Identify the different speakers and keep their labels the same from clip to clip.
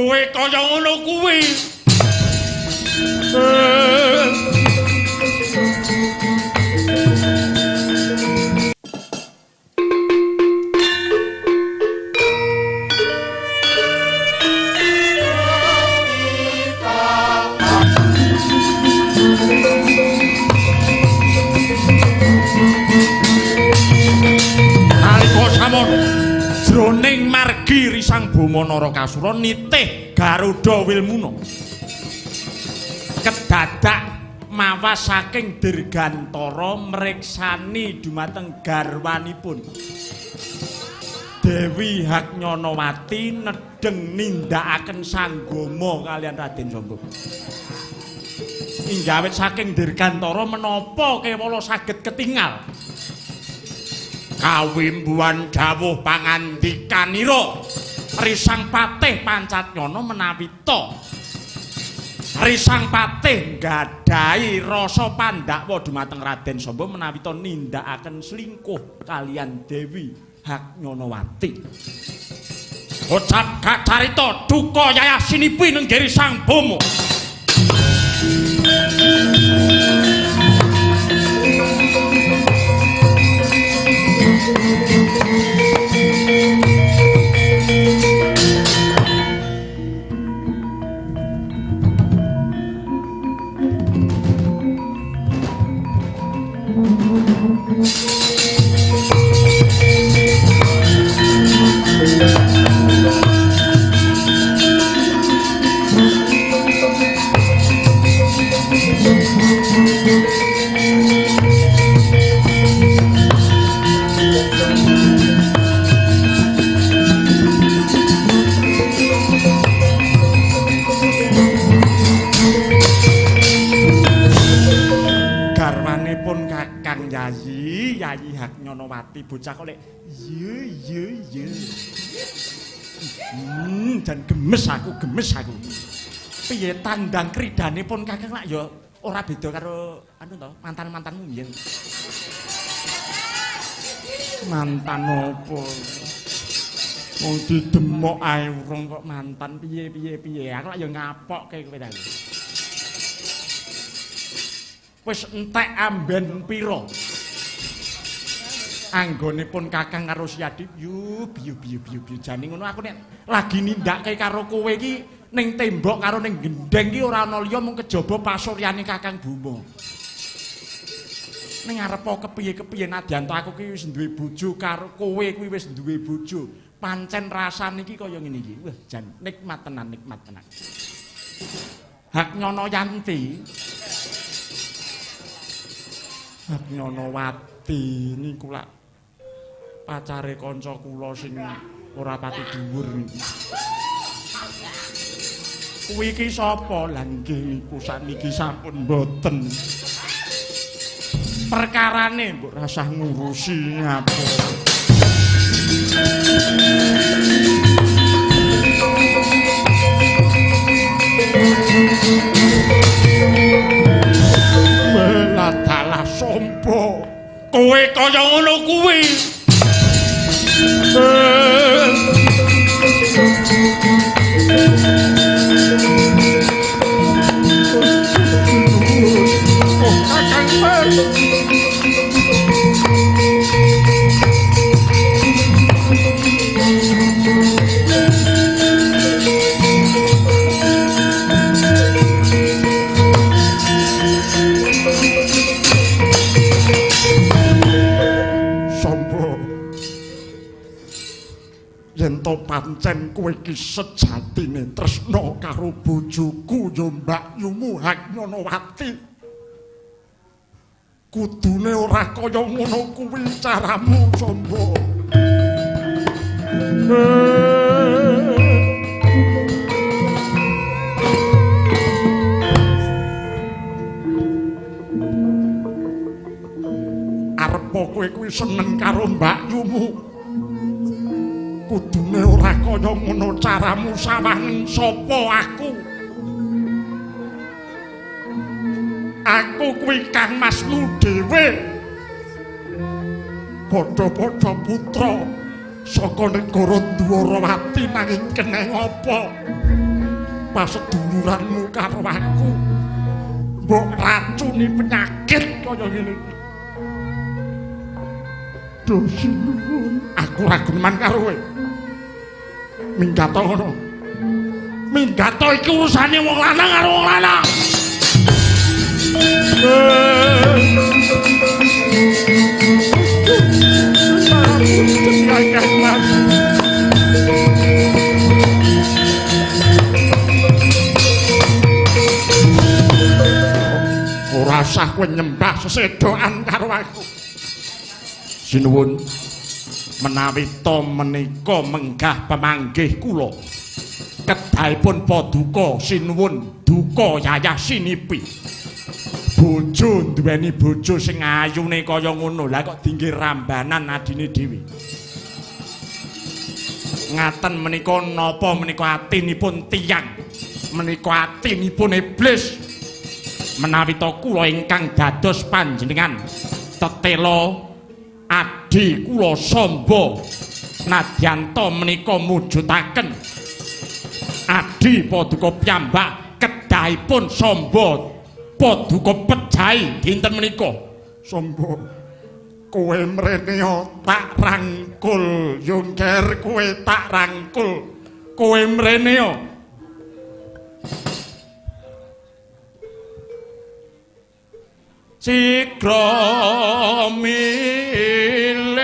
Speaker 1: Kowe kaya ngono kuwi. Jroning margi Risang Boma Narakasura nitih Garuda Wilmuna. Kedadak mawas saking dirgantara mriksani dumateng garwanipun. Dewi Haknyanawati nedheng nindakaken sanggama kaliyan Raden Samba. Inggawit saking dirgantara menapa kewala saged ketingal. Kawimbuhan dawuh pangandikanira Risang Patih Pancatnyana menawi ta Risang Patih nggadahi rasa pandakwa dumateng Raden Samba menawi ta nindakaken selingkuh kaliyan Dewi Haknyanawati. Ucap kacarita duka yayah sinipi nenggiri Sang Boma. Garwanipun Kakang Yayi, Yayi Haknyanawati bocah kok lek ye ye ye. Jan gemes aku, gemes aku. Piye tandang kridanipun Kakang lak ya ora beda karo anu to, mantan-mantanmu mbiyen. Mantan opo? Wong didemok ae urung kok mantan piye piye piye. Aku lak ya ngapokke kowe ta. Wis entek amben pira? Anggonipun Kakang karo Siadi yu biyu biyu biyu biyu jane ngono aku nek lagi nindakake karo kowe iki ning tembok karo ning gendeng iki ora ana liya mung kejaba pasuryane Kakang Buma. Ning arepa kepiye-kepiye nadyan to aku ki wis duwe bojo karo kowe kuwi wis duwe bojo. Pancen rasane iki kaya ngene iki. Wah jan nikmat tenan, nikmat tenan. Haknyana Yanti. Haknyanawati niku lak pacare kanca kula sing ora pati dhuwur niku. Kuwi iki sapa? Lah nggih niku sakniki sampun mboten. Perkarane mbok rasah ngurusi ngapa. Weladalah sompo. Kowe kaya ngono kuwi. Oh, Kakang Mas. Yen to pancen kowe iki sejatine tresna karo bojoku ya mbakyumu Haknyanawati. Kudune ora kaya ngono kuwi caramu, Sombo. Arepa kowe kuwi seneng karo mbakyumu. Kudune ora kaya ngono caramu sawangen sapa aku. Aku kuwi Kang Masmu dhewe. Padha-padha putra saka negara Dwarawati nanging keneng apa? Paseduluranmu karo aku mbok racuni penyakit kaya ngene iki. Duh sinuwun, aku ora geneman karo kowe. Minggato ngono. Minggato iki urusane wong lanang karo wong lanang. Ora usah kowe nyembah sesedokan karo aku. Sinuwun, menawi ta menika menggah pemanggih kula, kedahipun paduka sinuwun duka yayah sinipi. Bojo duweni bojo sing ayune kaya ngono, lah kok dinggih rambanan adine dhewe. Ngaten menika napa menika atinipun tiyang, menika atinipun iblis. Menawi ta kula ingkang dados panjenengan tetela adhi kula Samba nadyan ta menika mujudaken adhi paduka piyambak kedahipun Samba paduka pejahi dinten menika. Samba, kowe mrene tak rangkul, Yungker kowe tak rangkul, kowe mrene. Sigra milir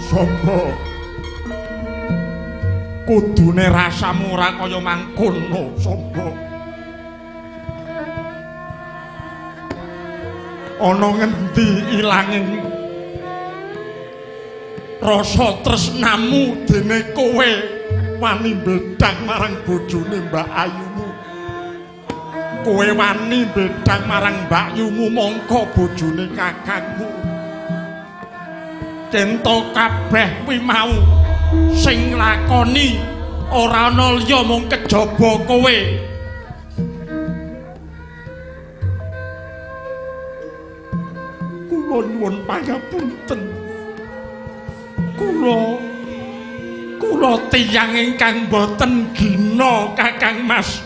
Speaker 1: Samba, kudune rasamu ora kaya mangkono, Samba. Ana ngendi ilanging rasa tresnamu dene kowe wani mbedhang marang bojone Mbak Ayumu. Kowe wani mbedhang marang Mbak Yumu mongko bojone kakangmu. Cento kabeh kuwi mau sing lakoni ora ana liya mung kejaba kowe. Kula nyuwun pangapunten. Kula tiyang ingkang boten gina Kakang Mas.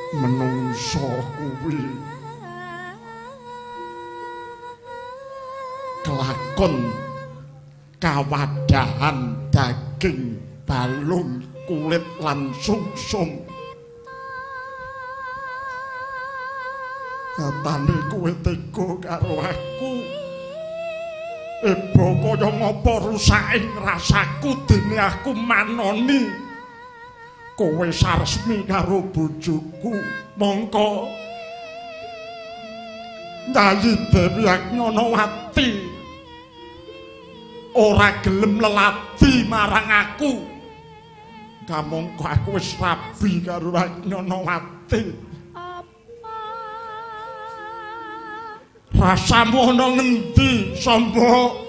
Speaker 1: Menungso kuwi kelakon kawadahan daging balung kulit lan sungsum. Katane kowe tega karo aku. Eba kaya ngapa rusaking rasaku dene aku manoni kowe saresmi karo bojoku mongko Nyayi Dewi Agnanawati ora gelem leladi marang aku. Kamangka aku wis rabi karo Agnanawati. Rasamu ana ngendi, Samba?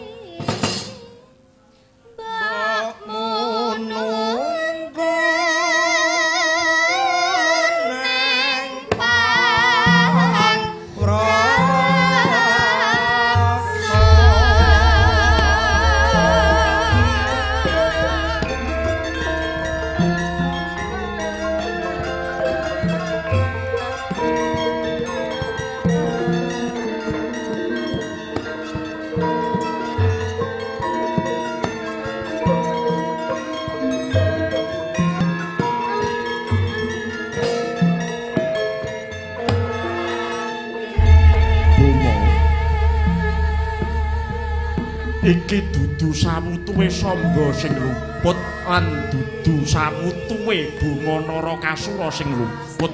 Speaker 1: Iki dudu sawutuwe Samba sing luput lan dudu sawutuwe Boma Narakasura sing luput.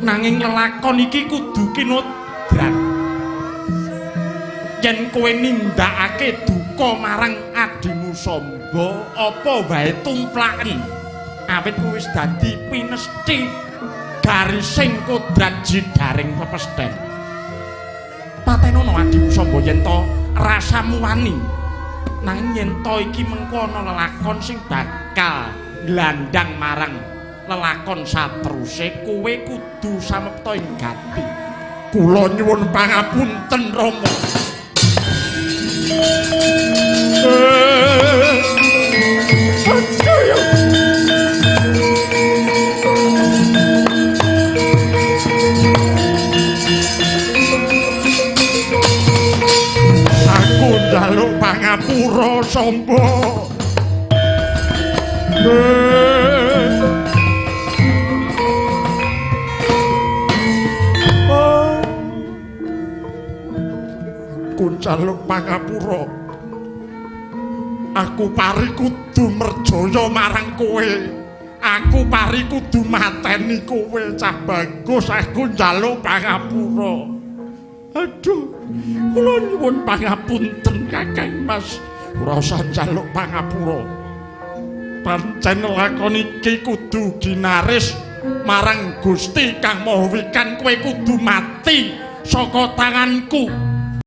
Speaker 1: Nanging lelakon iki kudu kinodran. Yen kowe nindakake duka marang adimu Samba, apa wae tumplaken? Awit kowe wis dadi pinesthi garising kodrat jidaring pepesthen. Patenono adimu Samba yen to rasamu wani. Nanging yen to iki mengko ana lelakon sing bakal nglandang marang lelakon sateruse, kowe kudu samepta ing gati. Kula nyuwun pangapunten Rama. Aku njaluk pangapura Samba. Aku njaluk pangapura. Aku pari kudu merjaya marang kowe. Aku pari kudu mateni kowe cah bagus. Aku njaluk pangapura. Aduh, kula nyuwun pangapunten Kakang Mas. Ora usah njaluk pangapura. Pancen lakon iki kudu ginaris marang Gusti Kang Maha Wikan. Kowe kudu mati saka tanganku.